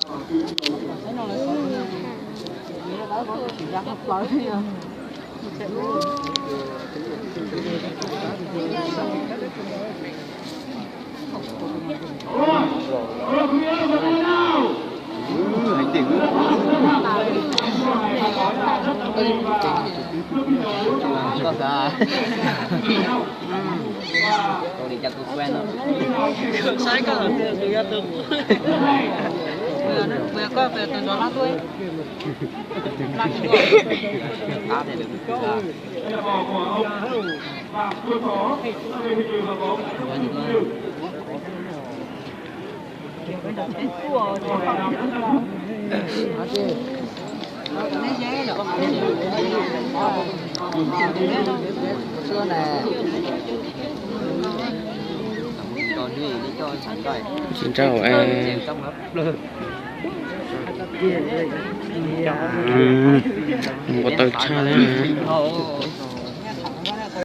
Koj xav, tus li cas tus quen no. Saib koj los tias tus yog tus, tus yog koj, tus nrov lab tuaj. Tsis nrau, mus ua tau tshaj thiab.